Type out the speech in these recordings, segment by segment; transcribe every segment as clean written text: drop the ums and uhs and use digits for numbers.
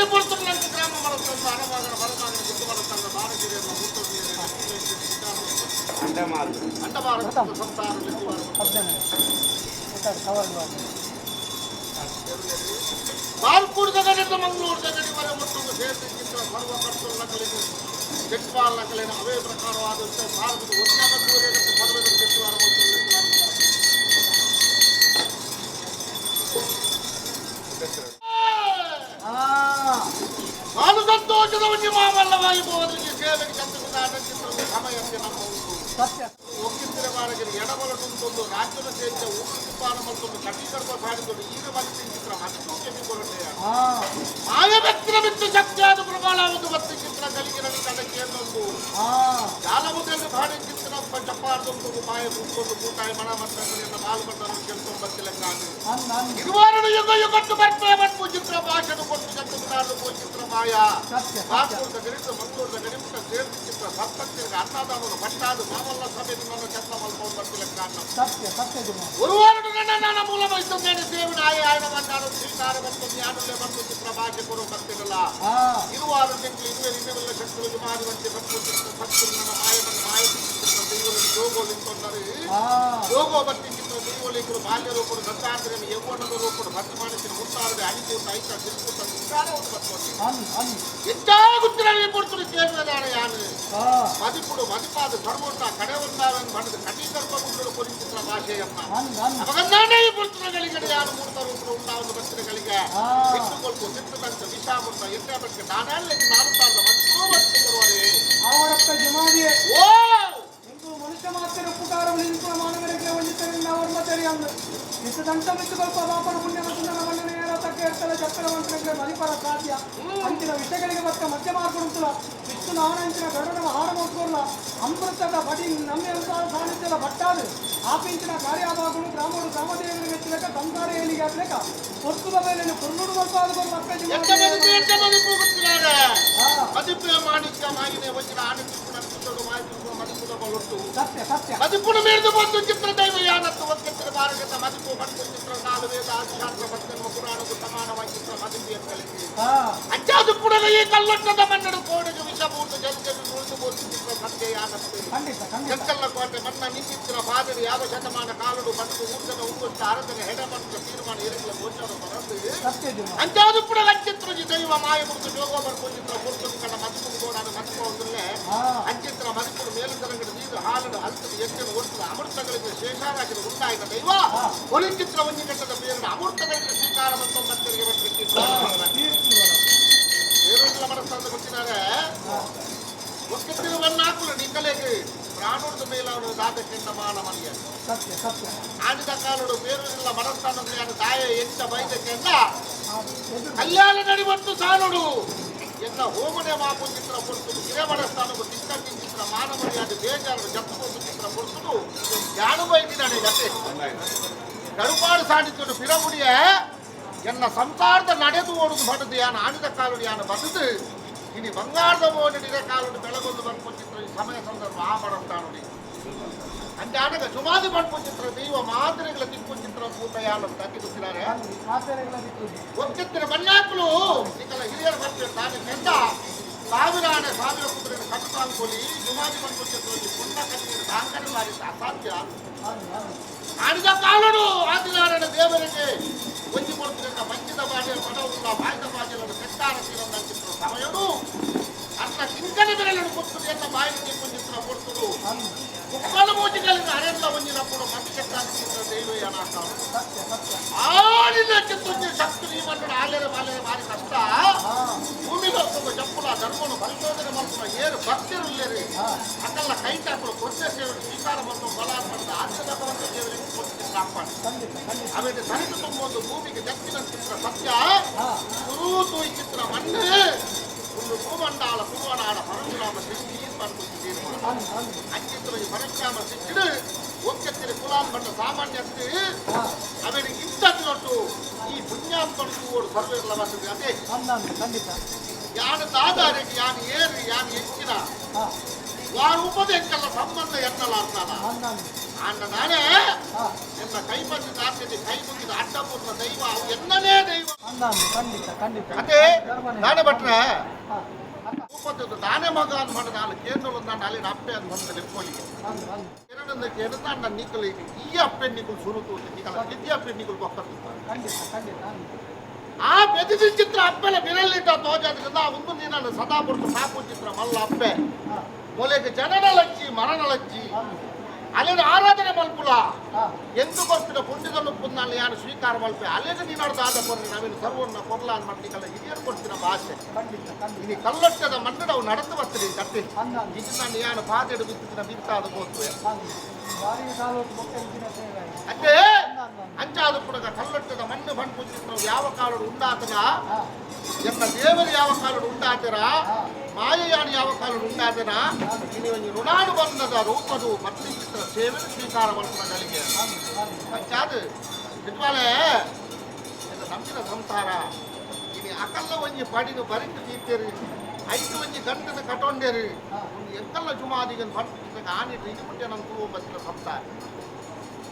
ಪೊರ್ತುನಂತ ಗ್ರಾಮ ಮರತ್ತಂದು ಅರಮಾಗನ ಬರಮಾಗನ ಗುಡ್ಡು ಮರತ್ತಂದ ಬಾರಗಿರಿಯನ್ನ ಅಂಡಮಾರ ಸಂಸಾರ ಬಾಲ್ಕೂರ್ದ ಮಂಗಳೂರು ಗಡಿ ಮರ ಮುಟ್ಟುಂದು ಸೇರ್ತಿ ಚಿತ್ರ ಸರ್ವ ಕರ್ತುಲ್ಲಕಲಿನ ಚೆಟ್ವಾಲಕಲಿನ ಅವೇ ಪ್ರಕಾರವಾದಂತೆ ಭಾರತದ ಉನ್ನತ ಸರ್ವದ ಚೆಟ್ವಾರ ನಾನು ಸಂತೋಷದ ಒಂಜಿ ಮಾಮಲ್ಲವಾಗಿ ಬೋಧನೆಗೆ ಸೇವೆಗೆ ಚಂದ್ರಕುದಾಟ ಚಿತ್ರದ ಸಮಯಕ್ಕೆ ನಮ್ಮ ಉಂಟು ಒಕ್ಕಿತ್ತಿರ ಬಾರಗಿರಿ ಎಡಬಲ ತುಂತೊಂದು ರಾಜ್ಯದ ಸೇರಿದ ಊರು ತುಪ್ಪಾನ ಮತ್ತೊಂದು ಕಟಿಗರ್ಭ ಸಾಡಿದೊಂದು ಈರ ಮತ್ತಿ ಚಿತ್ರ ಮತ್ತೂ ಕೆಮ್ಮಿ ಕೊರಟೆಯ ಮಾಯ ವ್ಯಕ್ತಿನ ಬಿತ್ತು ಶಕ್ತಿಯಾದ ಪ್ರಬಲ ಒಂದು ಬತ್ತಿ ಚಿತ್ರ ಕಲಿಗಿರ ತಡಕ್ಕೆ എന്നೊಂದು ಜಾಲಮುದೆಲ್ಲ ಭಾಡಿ ಚಿತ್ರ ಚಪ್ಪಾರ್ದೊಂದು ಮಾಯ ಕೂತ್ಕೊಂಡು ಕೂಟಾಯ ಮಣ ಮತ್ತಂಗಡಿಯನ್ನು ಬಾಲು ಬಂದನ್ನು ಕೆಲ್ಸೊಂದು ಬತ್ತಿಲೆಕ್ಕಾದು ಇರುವಾರನು ಯುಗ ಯುಗಟ್ಟು ಬರ್ಪೆ ಬಟ್ಪು ಚಿತ್ರ ಭಾಷಣ ಕೊಟ್ಟು ಜಂತು ಚಿತ್ರ ಮಾಯ ಬಾಲ್ಕೂರ್ದ ಗರಿತ ಮಂಗಳೂರ್ದ ಗರಿಮುಟ್ಟ ಸೇರ್ತಿ ಚಿತ್ರ ಸತ್ತತ್ತಿರ್ಗ ಅನ್ನದಾನರು ಭಟ್ಟಾದು ಮಾಮಲ್ಲ ಸಭೆ ನನ್ನ ಚಂದ ಮಲ್ಕೊಂಡು ಬರ್ತಿಲೆಕ್ಕಾನ್ನ ಗುರುವಾರನು ನನ್ನ ಮೂಲ ವಹಿಸುತ್ತೇನೆ ಸೇವಿನ ಆಯ ಆಯನ ಬಂದಾನು ಸ್ವೀಕಾರ ಬಂತು ಜ್ಞಾನಲ್ಲೇ ಬಂತು ಚಿತ್ರ ಭಾಷೆ ಕೊರು ಬರ್ತಿರಲ್ಲ ಇರುವಾರು ತಿಂಗಳು ಇರುವೆ ಇರುವೆಲ್ಲ ಶಕ್ತಿಗಳು ಜುಮಾರುವಂತೆ ಬಂತು ಚಿತ್ರ ಸತ್ತು ನನ್ನ ಮಾಯ ಮಾಯ ಚಿತ್ರ ದೈವಗಳು ಯೋಗೋ ನಿಂತೊಂದರೆ ಯೋಗೋ ಬತ್ತಿ ಚಿತ್ರ ದೈವಳಿಗಳು ಬಾಲ್ಯ ರೂಪಡು ದತ್ತಾತ್ರೇಯ ಯೌವನದ ರೂಪಡು ಭಕ್ತಿ ಮಾಡಿಸಿನ ಮುಟ್ಟಾರದೆ ಅಣಿಕೂಟ ಐತ ಸಿಲ್ಕೂಟ ವಿಚಾರವನ್ನು ಬರ್ತೊಂದು ಹೆಚ್ಚಾಗುತ್ತಿರಲಿ ಪುರ್ತುಡು ಸೇರುವುದಾರ ಯಾನು ಮದಿಪುಡು ಮದಿಪಾದ ಸರ್ವೋಟ ಕಡೆ ಒಂದಾವನ್ ಬಣ್ಣದ ಕಟೀಕರ್ಪ ಗುಂಡು ಕೊರಿಚಿತ್ರ ಭಾಷೆಯನ್ನ ಅಪಗಂದಾಂಡೆ ಈ ಪುರ್ತುಗಳಿಗೆ ಯಾರು ಮೂರ್ತ ರೂಪಡು ಉಂಡಾವನು ಭಕ್ತರುಗಳಿಗೆ ಸಿಟ್ಟುಕೊಲ್ಪು ಸಿಟ್ಟದಂತ ವಿಷಾಮುಂಟ ಎಟ್ಟೆ ಬಟ್ಕೆ ನಾನಲ್ಲೇ ನಾನು ತಾಳ್ದ ಮತ್ತೂ ಬತ್ತು ಬರುವರೆ ಅವರಪ್ಪ ಜುಮಾದಿಯೇ ಓ ಮನುಷ್ಯ ಮಾತ್ರ ಉಪಕಾರ ನಿಂತು ಮಾನವರಿಗೆ ಒಂದಿತರಿಂದ ಅವರ ತೆರೆಯಂದು ಇಷ್ಟು ದಂಟ ಮಿತ್ತುಕೊಲ್ಪ ಬಾಪನ ಪುಣ್ಯ ಮತ್ತು ನನ್ನ ಮಣ್ಣನ ತಕ್ಕ ಇರ್ತಲ್ಲ ಚಕ್ಕರ ಮಂತ್ರಕ್ಕೆ ಮಲಿಪರ ಸಾಧ್ಯ ಅಂಚಿನ ವಿಷಯಗಳಿಗೆ ಬಕ್ಕ ಮಧ್ಯ ಮಾರ್ಕೊಡುತ್ತಲ ವಿಷ್ಣು ನಾನಂಚಿನ ಗರುಡನ ಆಹಾರ ಮೋಸ್ಕೊರ್ಲ ಅಮೃತದ ಬಡಿ ನಮ್ಮ ಸಾನ್ನಿಧ್ಯದ ಭಟ್ಟಾದು ಆಪಿಂಚಿನ ಕಾರ್ಯಭಾಗುಡು ಗ್ರಾಮಡು ಗ್ರಾಮದೇವರಿಗೆ ಮೆಚ್ಚಲಕ ಸಂಸಾರ ಏಳಿಗೆ ಹಾಕ್ಲೇಕ ಹೊತ್ತು ಬದಲೇನು ಕುರ್ನುಡು ಮಲ್ಪಾದ ಮಕ್ಕ ಎಟ್ಟ ಮದಿಪು ಎಟ್ಟ ಮದಿಪು ಗೊತ್ತಿದ್ದಾರೆ ಮದಿಪು ಮಾಣಿಕ್ಯ ಮಾಗಿನೆ ವಜ್ರ ಆನೆ ತಿರುಪು ನರ್ಪಿಸೋಡು ಮಾಯ ತಿರುಪು ಮದಿಪುದ ಬಲೊಟ್ಟು ಸತ್ಯ ಸತ್ಯ ಮದಿಪುನ ಮೇರ್ದು ಬಂದು ಚಿತ್ರ ದೈವ ಯಾನತ್ತು ಒಕ್ಕೆತ್ತಿರ ಬಾರಗತ ಮದಿಪು ಬಂದು ಚಿತ್ರ ನಾಲು ವೇದ ಆದಿಶಾಸ್ತ್ರ ಭಕ್ತನ್ಮ ಪುರಾಣಕ್ಕೂ ಸಮಾನವಾಗಿ ಚಿತ್ರ ಮದಿಪು ಎಕ್ಕಲಿಗೆ ಅಂಚಾದು ಪುಡಗ ಈ ಕಲ್ಲೊಟ್ಟದ ಮನ್ನಡು ಕೋಡಿಗೆ ವಿಷಭೂತ ಜಲ್ಜಲು ನುಳಿದು ಬೋತು ಚಿತ್ರ ಸತ್ಯ ಯಾನತ್ತು ಖಂಡಿತ ಖಂಡಿತ ಜಕ್ಕಲ್ಲ ಕೋಟೆ ಮನ್ನ ನಿಂತಿತ್ತಿನ ಬಾದರಿ ಯಾವ ಶತಮಾನ ಕಾಲಡು ಬಂದು ಊರ್ಜನ ಉಂಗುತ್ತ ಅರದನ ಹೆಡ ಬಂದ ತೀರ್ಮಾನ ಇರಗಲ ಗೋಚರ ಬರಂದು ಸತ್ಯ ಜುಮಾ ಅಂಚಾದು ಪುಡಗ ಚಿತ್ರಜಿ ದೈವ ಮಾಯ ಮುಡ್ದು ಜೋಗೋ ಬರ್ಪು ಚಿತ್ರ ಪುರ್ತು ಕಂಡ ಮದಿಪು ಗೋಡಾದ ಮದಿಪು ಒಂದಲ್ಲೇ ಅಂಚಿತ್ರ ಮದಿಪುಡು ಮೇಲು ತರಂಗಡು ನೀರು ಹಾಲಡು ಹಲ್ತದ ಯಜ್ಞನ ಒಟ್ಟು ಅಮೃತಗಳಿಗೆ ಶೇಷಾರಾಶಿದ ಉಂಟಾಯಿತ ದೈವ ಒಲಿಚಿತ್ರ ಒಂಜಿ ಗಂಟದ ಬೇರಡು ಅಮೃತಗಳಿಗೆ ಸ್ವೀಕಾರ ಮತ್ತು ಮತ್ತರಿಗೆ ಬೇರೊಂದಲ ಮನಸ್ಸಂತ ಗೊತ್ತಿದ್ದಾರೆ ಒಕ್ಕೆತ್ತಿರುವನ್ನಾಕುಲು ನಿಕಲೆಗೆ ಪ್ರಾಣುಡ್ದು ಮೇಲವನು ದಾದಕ್ಕಿಂತ ಮಾನ ಮನೆಯ ಸತ್ಯ ಸತ್ಯ ಆಡಿದ ಕಾಲುಡು ಬೇರೂರಿಲ್ಲ ಮನಸ್ಸಾನ ತಾಯ ಎಂಟ ಬೈದಕ್ಕೆಂದ ಕಲ್ಯಾಣ ನಡಿಬಟ್ಟು ಸಾನುಡು ಎನ್ನ ಹೋಮನೆ ಮಾಪು ಚಿತ್ರ ಪೊರ್ತುಡು ಹಿರೇಮಠಸ್ಥಾನವು ತಿಕ್ಕಂಟಿ ಚಿತ್ರ ಮಾನಮರ್ಯಾದೆ ಬೇಜಾರು ಜಪ್ಪು ಚಿತ್ರ ಪೊರ್ತುಡು ಜಾನು ಬೈದಿನಾಡೆ ಗತೆ ಕಡುಪಾಡು ಸಾಣಿತ್ತು ಪಿರಮುಡಿಯ ಎನ್ನ ಸಂಸಾರದ ನಡೆದು ಓಡುದು ಬಡದು ಯಾನ ಆಡಿದ ಕಾಲುಡು ಯಾನ ಬದುದು ಇನಿ ಬಂಗಾರದ ಮೋಡಿದ ಕಾಲುಡು ಬೆಳಗೊಂದು ಬರ್ಪು ಚಿತ್ರ ಈ ಸಮಯ ಸಂದರ್ಭ ಆ ಮಡಸ್ತಾನುಡಿ ಅಂಜಾನಗ ಸುಮಾದಿ ಪಡ್ಪು ಚಿತ್ರ ದೈವ ಮಾದರಿಗಳ ತಿಕ್ಕು ಚಿತ್ರ ಕೂಟ ಯಾನ ತಗ್ಗಿ ಗೊತ್ತಿದ್ದಾರೆ ಆಚರಣೆಗಳ ದಿಕ್ಕು ಒಕ್ಕೆತ್ತಿನ ಮನ್ನಾಕ್ಲು ನಿಕಲ ಹಿರಿಯರು ಬರ್ತಾರೆ ತಾನೇ ಕೆಂದ ಸಾವಿರಾನೆ ಸಾವಿರ ಕುದುರೆ ಕಟ್ಟುತ್ತಾಂಕೊಲಿ ಜುಮಾದಿ ಪಡ್ಪು ಚಿತ್ರ ಪುಣ್ಯ ಕಣ್ಣೀರು ದಾಂಕನೆ ಮಾರಿದ ಅಸಾಧ್ಯ ಆಡಿದ ಕಾಲಡು ಆದಿನಾರಾಯಣ ದೇವರಿಗೆ ಒಂಜಿ ಕೊಡ್ತಿರಕ್ಕ ಮಂಚಿದ ಬಾಡಿಯ ಪಡವುಲ್ಲ ಬಾಯ್ದ ಬಾಜಲನ್ನು ತೆಕ್ಕಾರ ತೀರಂದ ಚಿತ್ರ ಸಮಯಡು ಅರ್ಥ ಕಿಂಕಣಿ ಬೆರಳನ್ನು ಕೊಡ್ತದೆ ಎನ್ನ ಬಾಯಿಗೆ ಚಿತ್ರ ಕೊಡ್ತದು ಕುಕ್ಕಲು ಮೂಜಿಗಳಿಂದ ಅರೆಲ್ಲ ಒಂಜಿನప్పుడు ಮತಿ ಚಿತ್ರ ದೈವ ಆಡಿದ ಚಿತ್ರ ಶಕ್ತಿ ನೀವನ್ನು ಆಲೇರೆ ಬಾಲೇರೆ ಭಾರಿ ಕಷ್ಟ ಭೂಮಿಲೋಕದ ಜಪ್ಪುಲ ಧರ್ಮನು ಪರಿಶೋಧನೆ ಮಾಡ್తున్న ಏರು ಭಕ್ತರುಲ್ಲೇರಿ ಅಕಲ್ಲ ಕೈಟಾಕಲು ಕೊಟ್ಟೆ ಸೇವೆ ಸ್ವೀಕಾರ ಮತ್ತು ಬಲ ಪಡೆದ ಆದ್ಯ ಭಗವಂತ ದೇವರಿಗೆ ಕೊಟ್ಟು ಕಾಪಾಡಿ ಅವೆಂದು ಸರಿದು ತುಂಬೊಂದು ಭೂಮಿಗೆ ಜತ್ತಿನ ಚಿತ್ರ ಸತ್ಯ ಗುರು ಈ ಚಿತ್ರ ಮಣ್ಣು ಒಂದು ಭೂಮಂಡಾಲ ಪೂರ್ವನಾಡ ಪರಶುರಾಮ ಸಿಕ್ಕಿ ತೀರ್ಮಾನ ಅಂಚಿತ್ರ ಈ ಪರಶುರಾಮ ಸಿಕ್ಕಿಡು ಒಕ್ಕೆತ್ತಿರ ಕುಲಾನ್ ಬಂಡ ಸಾಮಾನ್ಯಕ್ಕೆ ಅವನಿಗೆ ಇಂಥದ್ದು ಈ ಪುಣ್ಯಾತ್ಮನು ತೂವೋಡು ಸರ್ವೇರ್ಲ ಬರ್ತದೆ ಅದೇ ಖಂಡಿತ ಯಾನು ದಾದಾರಿಗೆ ಯಾನು ಏರು ಯಾನು ಹೆಚ್ಚಿನ ವಾರ ಉಪದೇಶಲ್ಲ ಸಂಬಂಧ ಎನ್ನಲಾರ್ತಾನ ಆಂಡ ನಾನೇ ಎನ್ನ ಕೈ ಬಂದು ದಾಸ್ಯತೆ ಕೈ ಮುಗಿದ ಅಡ್ಡಪೂರ್ಣ ದೈವ ಅವು ಎನ್ನನೇ ದೈವ. ಖಂಡಿತ ಖಂಡಿತ. ಅದೇ ನಾನೇ ಭಟ್ರೆ ಹಾ. ರೂಪದ್ದು ನಾನೇ ಮಗ ಅನ್ ಮಾಡಿದ ಅಲ್ಲಿ ಕೇಂದ್ರ ನಾನು ಅಲ್ಲಿನ ಅಪ್ಪೆ ಅಂತ ಬಂದ ಲೆಕ್ಕೋಲಿಗೆ ಅಂದ್ ಅಂದ್. ಎರಡಂದ ಕೇಳಿದ ನನ್ನ ನಿಕಲ್ ಈ ಅಪ್ಪೆ ನಿಕಲ್ ಸುರುತು ನಿಕಲ ಕಿದ್ದಿ ಅಪ್ಪೆ ನಿಕಲ್ ಬೊಕ್ಕತ್ತು. ಖಂಡಿತ ಖಂಡಿತ ಅಂದ್. ಆ ಬೆದಿದ ಚಿತ್ರ ಅಪ್ಪೆಲೆ ಬಿರಲ್ಲಿಟ್ಟ ತೋಜಾದ್ರಿಂದ ಒಂದು ನೀನನ್ನು ಸದಾ ಪುರುಷ ಸಾಕು ಚಿತ್ರ ಮಲ್ಲ ಅಪ್ಪೆ ಹಾ. ಮೊಲೆಗೆ ಜನನ ಲಜ್ಜಿ ಮರಣ ಲಜ್ಜಿ ಅಂದ್. ಅಲ್ಲಿನ ಆರಾಧನೆ ಮಲ್ಪುಲ ಹಾ. ಎಂದು ಬರ್ತಿದ ಪುಣ್ಯದನ್ನು ಪುಣ್ಯ ಯಾರು ಸ್ವೀಕಾರ ಮಲ್ಪೆ ಅಲ್ಲಿಗೆ ನೀನಾಡ್ದ ಆದ ಕೊರ್ರಿ ನವೀನ ಸರ್ವನ್ನ ಕೊರ್ಲ ಅನ್ ಮಟ್ಟಿಗೆಲ್ಲ ಹಿರಿಯರು ಕೊಡ್ತಿನ ಭಾಷೆ. ಖಂಡಿತ ಖಂಡಿತ. ಇನಿ ಕಲ್ಲೊಟ್ಟದ ಮಣ್ಣು ನಾವು ನಡೆದು ಬರ್ತೀರಿ ಕಟ್ಟಿ ಅಂದ್ ಅಂದ್. ಇದು ನಾನು ಯಾರು ಪಾದೆಡು ಬಿತ್ತಿನ ಬಿತ್ತಾದ ಗೋತು. ಅಂದ್. ಬಾರಿ ಕಾಲೋಟ್ ಬೊಕ್ಕ ಇಂಚಿನ ಸೇವೆ ಆಯ್ತು. ಅದೇ ಅಂದ್ ಅಂದ್ ಅಂದ್. ಅಂಚಾದ ಪುಡಗ ಕಲ್ಲೊಟ್ಟದ ಮಣ್ಣು ಬಣ್ಣ ಪೂಜಿಸಿದ ಯಾವ ಕಾಲಡು ಉಂಡಾತನ ಹಾ. ಎನ್ನ ದೇವರು ಯಾವ ಕಾಲಡು ಉಂಡಾತನ ಹಾ. ಮಾಯಯಾನ ಯಾವ ಕಾಲಡು ಉಂಡಾತನ ಇನಿ ಒಂಜಿ ಋಣಾನು ಬಂಧದ ರೂಪದು ಮತ್ತು ಚಿತ್ರ ಸೇವೆನು ಸ್ವೀಕಾರ ಮಲ್ಪುನಗಳಿಗೆ ಅಂದ್ ಅಂದ್. ಅಂಚಾದ ನಿಜವಾಲೆ ಎನ್ನ ನಂಬಿನ ಸಂಸಾರ ಇನಿ ಅಕಲ್ಲ ಒಂಜಿ ಪಡಿನ ಬರಿತು ದೀತೇರಿ ಐದು ಒಂಜಿ ಗಂಟದ ಕಟೊಂಡೇರಿ ಒಂದು ಎಂಕಲ್ಲ ಜುಮಾದಿಗನ್ ಪಂಪಿನ ಆನಿಟ್ಟು ಇದು ಮುಟ್ಟೆ ನಮ್ಮ ತೂವ ಬತ್ತಿನ ಸಂಸಾರ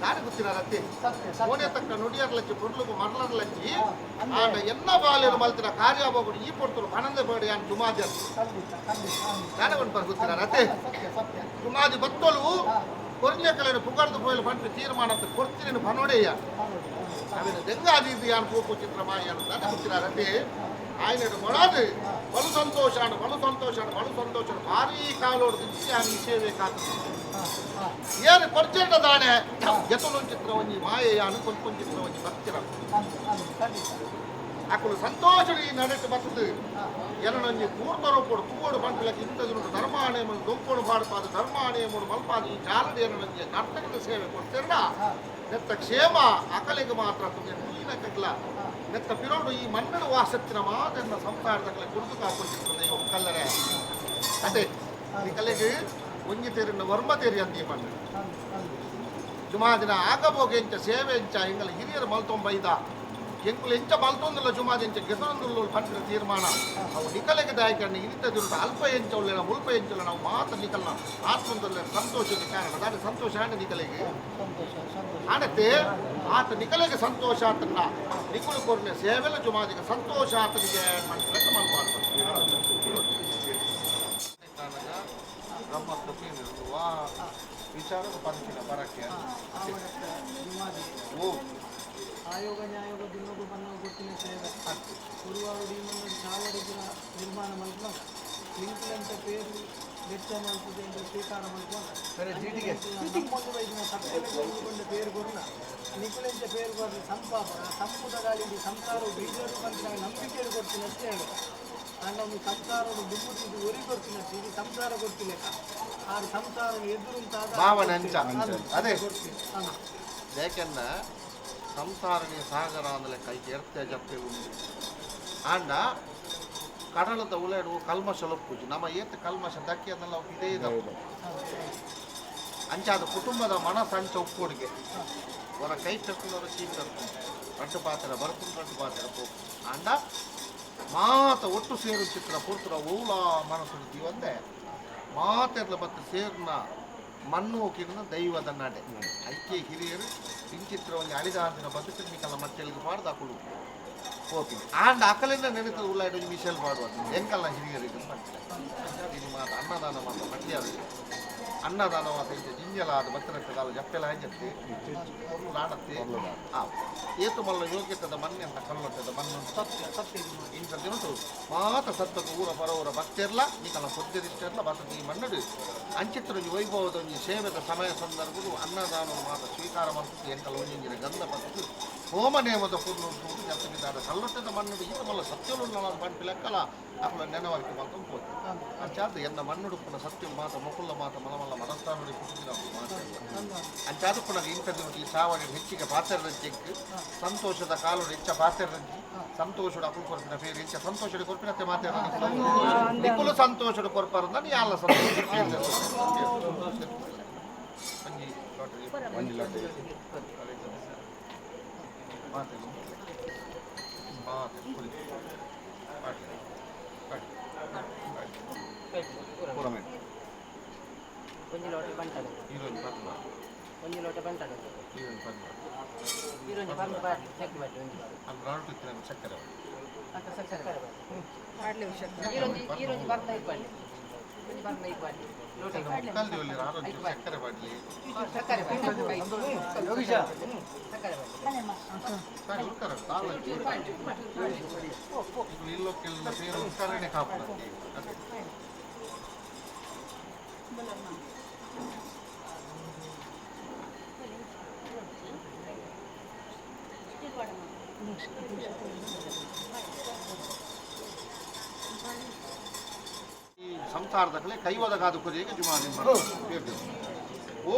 ದಾರಿ ಗೊತ್ತಿರ ರತ್ತಿ ಸತ್ಯ ಸತ್ಯ. ಕೋಣೆ ತಕ್ಕ ನುಡಿಯರ್ಲಚ್ಚಿ ಪೊರ್ಲುಗು ಮರ್ಲರ್ಲಚ್ಚಿ ಹಾ, ಅಂದ್ರೆ- ಆಂಡ ಎನ್ನ ಬಾಲ್ಯರು ಮಲ್ತಿನ ಕಾರ್ಯಾಬೋಗುಡು ಈ ಪೊರ್ತುಲು ಪಣಂದೆ ಬೇಡ ಯಾನ್ ಜುಮಾದಿ ಅಂತ ಖಂಡಿತ ಖಂಡಿತ ಅಂದ್. ದಾನೆ ಪನ್ಪರ್ ಗೊತ್ತಿರ ರತೆ ಸತ್ಯ ಸತ್ಯ. ಜುಮಾದಿ ಬತ್ತೋಲು ಹಾ. ಕೊರ್ಲೆಕಲೇನು ಪುಗರ್ದು ಪೋಯಲು ಪಂಪಿ ತೀರ್ಮಾನ ಕೊರ್ತಿನ ಪನೋಡೆಯ ಹೌದು ಹೌದು. ಅವಿನ ದೆಂಗಾದೀತಿ ಯಾನ್ ಪೋಪು ಚಿತ್ರ ಮಾಯಾನು ದಾನೆ ಗೊತ್ತಿರ ರತೆ ఆయన ಮೊಳದು ಬಲು ಸಂತೋಷ ಬಲು ಸಂತೋಷ ಬಲು ಸಂತೋಷ ಭಾರೀ ಕಾಲೋಡು ಯಾನ್ ಈ ಸೇವೆ ಕಾತು ಹಾ ಹಾ. ಏನು ಕೊರ್ಚೆಂಡ ದಾನೆ ಗೆತಲು ಚಿತ್ರ ಒಂಜಿ ಮಾಯೆಯಾನು కొంచెం ಚಿತ್ರ ಒಂಜಿ ಭಕ್ತಿರ ಅಂದ್ ಅಂದ್ ಖಂಡಿತ. ಅಕುಲು ಸಂತೋಷಡು ಈ ನಡೆಟ್ ಬತ್ತದು ಹಾ. ಏನೊಂಜಿ ಪೂರ್ಣ ರೂಪಡು ತೂವಡು ಪಂಪಲಕ್ಕೆ ಇಂಥದ್ದು ಧರ್ಮಾಣೆ ದೊಂಪೊಡು ಪಾಡ್ಪಾದು ಧರ್ಮಾಣೆ ಮೂಡು ಮಲ್ಪಾದು ಈ ಜಾಲಡು ಏನೊಂಜಿ ನರ್ತಕದ ಸೇವೆ ಕೊಡ್ತಿರಡ ಹಾ. ನೆತ್ತ ಕ್ಷೇಮ ಅಕಲೆಗೆ ಮಾತ್ರ ತುಗೆ ಕಗ್ಲ ನೆತ್ತ ಪಿರೋಡು ಈ ಮಣ್ಣು ವಾಸತ್ತಿನ ಮಾತೆನ್ನ ಸಂಸಾರದಕಲೆ ಕುಡಿದು ಕಾಪುತ್ತಿರ್ತದೆ ಒಕ್ಕಲ್ಲರೆ ಅದೇ ನಿಕಲೆಗೆ ಒಂಜಿ ತೇರಿನ ವರ್ಮ ತೇರಿ ಅಂದಿ ಮಣ್ಣು ಅಂದ್ ಅಂದ್. ಜುಮಾದಿನ ಆಗಬೋಗ ಎಂಚ ಸೇವೆ ಎಂಚ ಎಂಗಲ ಹಿರಿಯರು ಮಲ್ತೊಂಬೈದ ಎಂಕುಲು ಎಂಚ ಮಲ್ತೊಂದುಲ್ಲ ಜುಮಾದಿ ಎಂಚ ಗೆಸರೊಂದುಲ್ಲ ಪಂಪಿನ ತೀರ್ಮಾನ ಅವು ನಿಕಲೆಗೆ ದಾಯಕಣ್ಣ ಇನಿತ ದಿನ ಅಲ್ಪ ಎಂಚ ಉಳ್ಳೆನ ಮುಲ್ಪ ಎಂಚುಲ್ಲ ನಾವು ಮಾತ್ರ ನಿಕಲ್ನ ಆತ್ಮದಲ್ಲ ಸಂತೋಷದ ಕಾರಣ ದಾನಿ ಸಂತೋಷ ಆಂಡ ನಿಕಲೆಗೆ ಸಂತೋಷ ಸಂತೋಷ. ಆನತ್ತೆ ಆತ ನಿಕಲೆಗೆ ಸಂತೋಷ ಆತನ್ನ ನಿಕುಲು ಕೊರ್ನೆ ಸೇವೆಲ ಜುಮಾದಿಗೆ ಸಂತೋಷ ಆತನಿಗೆ ಮನ್ಸು ಮಲ್ಪಾರ್ದು ಬ್ರಹ್ಮತ್ವ ವಿಚಾರ ಪಂಚಿನ ಬರಕ್ಕೆ ಜುಮಾದಿ ಓ ಆಯೋಗ ನ್ಯಾಯೋಗ ದಿನಗೂ ಬನ್ನ ಗೊತ್ತಿನ ಸೇವೆ ಗುರುವಾರ ಮಣ್ಣು ಚಾವಡಿಪುರ ನಿರ್ಮಾಣ ಮಲ್ಪುವಾಗ ಲಿಂಕ್ಲಂತ ಪೇರು ಬೆಚ್ಚ ಮಲ್ಪುದು ಎಂದು ಸ್ವೀಕಾರ ಮಲ್ಪುವಾಗ ನಮ್ಮೊಂದು ವೈದ್ಯನ ಸತ್ಯಗೊಂಡ ಪೇರು ಕೊರುನ ನಿಕುಲೆಂಚ ಪೇರು ಕೊರ್ನ ಸಂಪಾಪನ ಸಂಪುಟ ಗಾಳಿ ಸಂಸಾರ ಬೀಜರು ಬಂದ ನಂಬಿಕೆ ಕೊಡ್ತೀನಿ ಅಷ್ಟೇ ಹೇಳು. ಆಂಡ ಒಂದು ಸಂಸಾರ ದುಮ್ಮುತ್ತಿದ್ದು ಒರಿ ಕೊಡ್ತೀನಿ ಅಷ್ಟೇ ಇದು ಸಂಸಾರ ಕೊಡ್ತಿಲ್ಲ ಆರು ಸಂಸಾರ ಎದುರುಂತಾದ ಭಾವನೆ ಅಂಚ ಅದೇ ಕೊಡ್ತೀನಿ ಹಾಂ. ಯಾಕೆಂದ ಸಂಸಾರನೇ ಸಾಗರ ಅಂದ್ರೆ ಕೈ ಎರ್ತೆ ಜಪ್ಪೆ ಉಂಡು ಆಂಡ ಕಡಲದ ಉಲೇಡು ಕಲ್ಮಶ ಲೊಪ್ಪುಜಿ ನಮ್ಮ ಏತ್ ಕಲ್ಮಶ ದಕ್ಕಿ ಅದನ್ನೆಲ್ಲ ಇದೇ ದಪ್ಪು ಅಂಚಾದ ಕುಟುಂಬದ ಮನಸ್ಸು ಅಂಚ ಉಪ್ಪುಡಿಗೆ ಅವರ ಕೈ ತಕ್ಕುನವರು ಚೀಪ್ ತರ್ಕೊಂಡು ರಡ್ಡು ಪಾತ್ರ ಬರ್ಕೊಂಡು ರಡ್ಡು ಪಾತ್ರ ಪೋಪು ಆಂಡ ಮಾತ ಒಟ್ಟು ಸೇರು ಚಿತ್ರ ಪುರ್ತುರ ಓಲ ಮನಸ್ಸು ಒಂದೇ ಮಾತೆರ್ಲ ಬತ್ತು ಸೇರ್ನ ಮಣ್ಣು ಕಿರಣ ದೈವದ ನಡೆ ಐಕ್ಯ ಹಿರಿಯರು ಇಂಚಿತ್ರ ಒಂಜಿ ಅಳಿದಾಂತಿನ ಬದುಕಿನ ಮಟ್ಟೆಲ್ಗೆ ಪಾಡ್ದು ಅಕುಲು ಹೋಗ್ತೀನಿ ಆಂಡ ಅಕಲಿಂದ ನೆನೆತ ಉಳ್ಳಾಯ್ಡು ಒಂಜಿ ಮಿಷಲ್ ಮಾಡುವ ಎಂಕಲ್ನ ಹಿರಿಯರಿಗೆ ಅಂಚಾದ್ ಇನಿ ಮಾತ ಅನ್ನದಾನ ಮಾತ ಮಟ್ಟಿಯಾರು ಅನ್ನದಾನ ಮಾತ ಇಂಚ ಜಿಂಜಲ ಆದ ಬತ್ತರಕ್ಕದಾಲ ಜಪ್ಪೆಲ ಹಂಜತ್ತೆ ಪೊರ್ಲು ನಾಡತ್ತೆ ಆ ಏತು ಮಲ್ಲ ಯೋಗ್ಯತದ ಮಣ್ಣೆ ಅಂತ ಕಲ್ಲೊಟ್ಟದ ಮಣ್ಣು ಸತ್ಯ ಸತ್ಯ ಇದು. ಇಂಥ ದಿನಟು ಮಾತ ಸತ್ತದ ಊರ ಪರವರ ಭಕ್ತಿರ್ಲ ನಿಕಲ ಪೊದ್ಯದಿಷ್ಟರ್ಲ ಬತ್ತದ ಈ ಮಣ್ಣಡು ಅಂಚಿತ್ರ ಒಂಜಿ ವೈಭವದ ಒಂಜಿ ಸೇವೆದ ಸಮಯ ಸಂದರ್ಭಡು ಅನ್ನದಾನ ಮಾತ ಸ್ವೀಕಾರ ಮಲ್ಪುದು ಎಂಕಲ ಒಂಜಿಂಜಿನ ಗಂಧ ಪತ್ತು ಹೋಮ ನೇಮದ ಪೊರ್ಲು ಉಂಟು ಜತ್ತಗಿದ್ದಾರೆ ಕಲ್ಲೊಟ್ಟದ ಮಣ್ಣುಡು ಈತ ಮಲ್ಲ ಸತ್ಯಲು ಪನ್ಪಿ ಲೆಕ್ಕಲ ಅಕುಲ ನೆನವರಿಕೆ ಮಲ್ತೊಂದು ಪೋತು ಅಂಚಾದ ಎನ್ನ ಮಣ್ಣುಡುಪ್ಪುನ ಸತ್ಯ ಮಾತ ಮೊಕುಲ್ಲ ಮಾತ ಮಲಮಲ್ಲ ಮನಸ್ಥಾನುಡಿ ಪುಟ್ಟಿನ ಮಾತೆಲ್ಲ ಅಂಚಾದ ಪುನಗ ಇಂಥ ದಿನ ಈ ಚಾವಡಿ ಹೆಚ್ಚಿಗೆ ಪಾತ್ರದ ಚೆಕ್ ಸಂತೋಷದ ಕಾಲುಡು ಹೆಚ್ಚ ಪಾತ್ರೆದಂಚಿ ಸಂತೋಷಡು ಅಕುಲು ಕೊರ್ಪಿನ ಪೇರು ಹೆಚ್ಚ ಸಂತೋಷಡು ಕೊರ್ಪಿನತ್ತೆ ಮಾತೆ ನಿಕುಲು ಸಂತೋಷಡು ಕೊರ್ಪಾರಂದ ಯಾಲ ಸಂತೋಷ ಒಂಜಿ ಲಾಟರಿ. ಮಾತೆ ಮಾತೆ ಕುಡಿ. ಪಾಟ್ಲೆ. ಪಾಟ್ಲೆ. ಪಾಟ್ಲೆ. ಪೂರ ಮೇಟ್. ಒಂಜಿ ಲೋಟ ಬಂಟದ ಈರೊಂಜಿ ಪತ್ಲ. ಒಂಜಿ ಲೋಟ ಬಂಟಾಡ ಈರೊಂಜಿ ಪರ್ಂದ್ ಪಾಡ್ಲಿ ಚೆಕ್ ಮಾಡಿ ಒಂಜಿ. ಸಕ್ಕರೆ. ಅಕ್ಕ ಸಕ್ಕರೆ ಪಾಡ್ಲಿ. ಈರೊಂಜಿ ಈರೊಂಜಿ ಪರ್ಂದ್ ಐಕ್ ಪಾಡ್ಲಿ, ಒಂಜಿ ಪರ್ಂದ್ ಐಕ್ ಪಾಡ್ಲಿ, ಲೋಟ ಐಕ್ ಪಾಡ್ಲಿ. ಸಕ್ಕರೆ ಬಾಡ್ಲಿ. ಸಕ್ಕರೆ ಪಾಡ್ಲಿ, ಸಕ್ಕರೆ ಪಾಡ್ಲಿ. ಇಲ್ಲೊಕ್ಕೆಲ್ಲ ಸೇರು ಉತ್ಕರಣೆ ಕಾಪುನಕ್ಕೆ ಅದೇ. ಈ ಸಂಸಾರದಕಲೆ ಕೈವದಗಾದ ಕೊರಿಯಗೆ ಜುಮಾದಿ. ಓ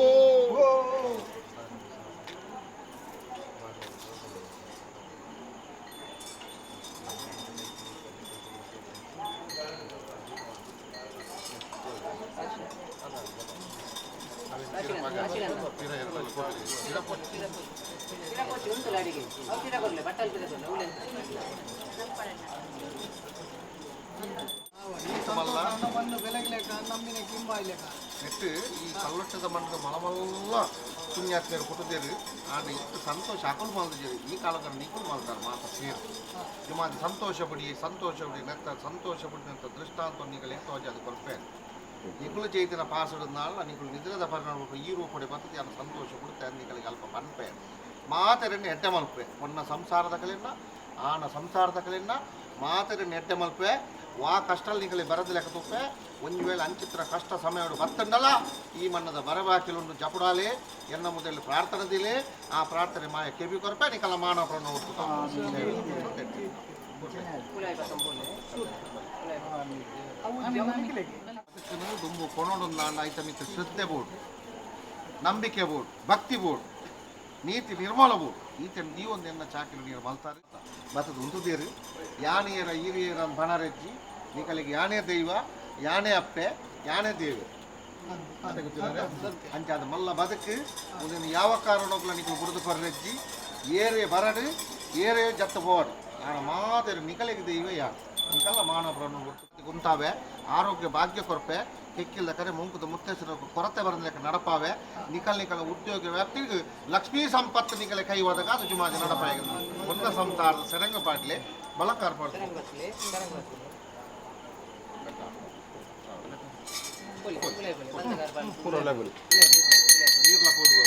ಪಿರ ಕೊಚ್ಚಿ ಉಂಟಲ್ಲ ಅಡಿಗೆ, ಅವು ಪಿರ ಕೊರ್ಲೆ, ಬಟ್ಟಲ್ ಪಿರ ಕೊರ್ಲೆ, ಉಳ್ಳೆ. ಮಲ್ಲ ಮಣ್ಣು ಬೆಲಗ್ಲೇಕ ನಂಬಿನ ಕಿಂಬಾಯ್ಲೇಕ. ನೆಟ್ಟು ಈ ಕಲ್ಲೊಟ್ಟದ ಮಣ್ಣದ ಮಲಮಲ್ಲ ಪುಣ್ಯಾತ್ಮೆಯರು ಕೊಟ್ಟದೇರು. ಆಂಡ ಇತ್ತು ಸಂತೋಷ ಅಕುಲು ಮಲ್ದಿದ್ದೇವೆ. ಈ ಕಾಲದ ನಿಕುಲು ಮಲ್ತಾರೆ ಮಾತ ಸೇರು ಜುಮಾದಿ. ಸಂತೋಷ ಪಡಿ, ಸಂತೋಷ ಪಡಿ. ನೆತ್ತ ಸಂತೋಷ ಪಡಿನಂತ ದೃಷ್ಟಾಂತ ನಿಕಲು ಎಂತ ಅದು ಕೊರ್ಪೆ. ನಿಕುಲು ಚೈತನ್ಯ ಪಾಸಡನಾಳ ನಿಕುಲು ನಿದ್ರದ ಪರಿಣಾಮ ಈ ರೂಪಡೆ ಬರ್ತದೆ. ಅನ್ನ ಸಂತೋಷ ಕೊಡುತ್ತೆ. ನಿಕಲಿಗೆ ಅಲ್ಪ ಪನ್ಪೆ ಮಾತೆರನ್ನು ಎಡ್ಡೆ ಮಲ್ಪೆ. ಒನ್ನ ಸಂಸಾರದ ಕಲೆನ್ನ ಆನ ಸಂಸಾರದ ಕಲೆನ್ನ ಮಾತೆರನ್ನು ಎಡ್ಡೆ ಮಲ್ಪೆ. ವಾ ಕಷ್ಟ ನಿಕಲಿ ಬರದ ಲೆಕ್ಕ ತುಪ್ಪೆ. ಒಂದು ವೇಳೆ ಅಂಚಿತ್ರ ಕಷ್ಟ ಸಮಯ ಬತ್ತಂಡಲ ಈ ಮಣ್ಣದ ಬರಬಾಕಿಲುಂಡು ಜಪುಡಾಲೆ ಎನ್ನ ಮೊದಲು ಪ್ರಾರ್ಥನೆದಿಲೆ. ಆ ಪ್ರಾರ್ಥನೆ ಮಾಯ ಕೆಬಿ ಕೊರಪೆ. ನಿಕಲ ಮಾನವ ಪ್ರಣ. ಕುಲಾಯಿ ಪತ್ತೊಂಬುಲೆ. ಅವು ಜವನಿಗೆ. ದುಂಬು ಕೊನೊಡೊಂದು ಐತ ಮಿತ್ತ ಶ್ರದ್ಧೆ ಬೋರ್ಡ್, ನಂಬಿಕೆ ಬೋರ್ಡ್, ಭಕ್ತಿ ಬೋರ್ಡ್, ನೀತಿ ನಿರ್ಮಲ ಬೋರ್ಡ್. ಈತ ನೀವೊಂದು ಎನ್ನ ಚಾಕಿರಿ ನೀರು ಮಲ್ತಾರೆ ಬತ್ತದ ಉಂತುದೇರು. ಯಾನೆಯರ ಈರಿಯರ ಬಣರೆಜ್ಜಿ ನಿಕಲಿಗೆ ಯಾನೇ ದೈವ, ಯಾನೇ ಅಪ್ಪೆ, ಯಾನೇ ದೇವೆ ಅಂಚಾದ ಮಲ್ಲ ಬದುಕು ಉಂದೆನ್ ಯಾವ ಕಾರಣಕ್ಲ ನಿಕಲು ಬುಡುದು ಕೊರ್ರೆಜ್ಜಿ. ಏರೇ ಬರಡು, ಏರೇ ಜತ್ತ ಬೋಡು, ಆನ ಮಾತೆರು ನಿಕಲಿಗೆ ದೈವ ಯಾರು ನಿಕಲ್ಲ ಮಾನವ ಪ್ರಾಣ ಗುಂತಾವೆ. ಆರೋಗ್ಯ ಭಾಗ್ಯ ಕೊರ್ಪೆ. ಕೆಕ್ಕಿಲ್ದ ಕರೆ ಮುಂಕುದ ಮುತ್ತೇಸರ ಕೊರತೆ ಬರಂದ ನಡಪಾವೆ. ನಿಕಲ್ ನಿಕಲ ಉದ್ಯೋಗ ವ್ಯಾಪ್ತಿಗೆ ಲಕ್ಷ್ಮೀ ಸಂಪತ್ತು ನಿಕಲೆ ಕೈ ಒದಗ ಅದು ಜುಮಾಜಿ ನಡಪಾಯ. ಒಂದ ಸಂಸಾರದ ಸೆರಂಗ ಪಾಡ್ಲೆ ಬಲಕಾರ್ ಪಾಡ್ಲೆ. ಸರಂಗ್ ಬತ್ತಲೆ, ಸರಂಗ್ ಬತ್ತಲೆ. ಪೊಲಿ, ಕುಲಾಯಿ ಪೊಲಿ, ಬಂದಗಾರ್ ಪಾಡ್ಲಿ. ಪೂರ ಲೆವೆಲ್ ಕುಲಾಯಿ, ಕುಲಾಯಿ, ಕುಲಾಯಿ. ನೀರ್ಲ ಪೋದು.